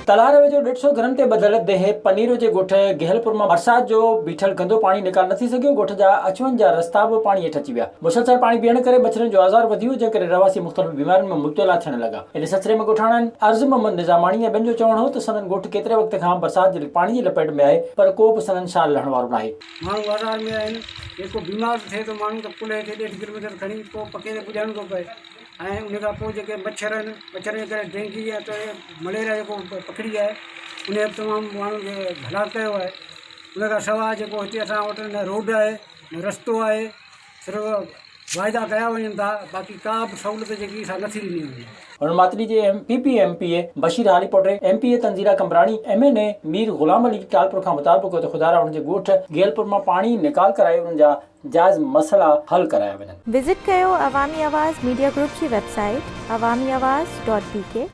تلهار ويجهو ڏيڍ سئو گهرن تي ٻڌل ديهه پنيرو جي ڳوٺ گهيلپور مان برسات جو بيٺل گندو پاڻي نيڪال نه ٿي سگهيو، ڳوٺ جا اچ وڃ جا رستا به پاڻي هيٺ اچي ويا. مسلسل پاڻي بيهڻ ڪري مڇرن جو آزار وڌي ويو، جنهن ڪري رهواسي مختلف بيمارين ۾ مبتلا ٿيڻ لڳا. ان سلسلي ۾ ڳوٺاڻن عرض محمد نظاماڻي ۽ ٻين جو چوڻ هو ته سندن ڳوٺ ڪيتري وقت کان برسات جي پاڻي جي لپيٽ ۾ آهي پر ڪو به سندن سار لهڻ وارو ناهي. ماڻهو آزار ۾ آهن، جي ڪو بيمار به ٿئي ٿو ماڻهو ته ڪلهي تي ڏيڍ ڪلوميٽر کڻي پوء پڪي تي پڄائڻو ٿو پئي. ۽ ان کان پوء جيڪي مڇر آهن مڇرن جي ڪري ڊينگي يا ته مليريا جيڪو پکڙي آهي ان به تمام ماڻهن کي هلاڪ ڪيو آهي ان کان سواء جيڪو هتي اسان وٽ نه روڊ آهي نه رستو آهي صرف واعدا ڪيا وڃن ٿا باقي ڪا به سهولت جيڪي سا نٿي ڏني وڃي. هن ماتلي جي M P P M P A Bashir Halepoto, M P A Tanzeela Qambrani, M N A Mir Ghulam Ali Talpur کان مطالبو ڪيو ته خدارا انهن جي ڳوٺ گيلپور مان پاڻي نيڪال ڪرائي انهن جا جائز مسئلا حل ڪرايا وڃن. وزٽ ڪيو عوامي آواز ميڊيا گروپ جي website Awami Awaz dot P K.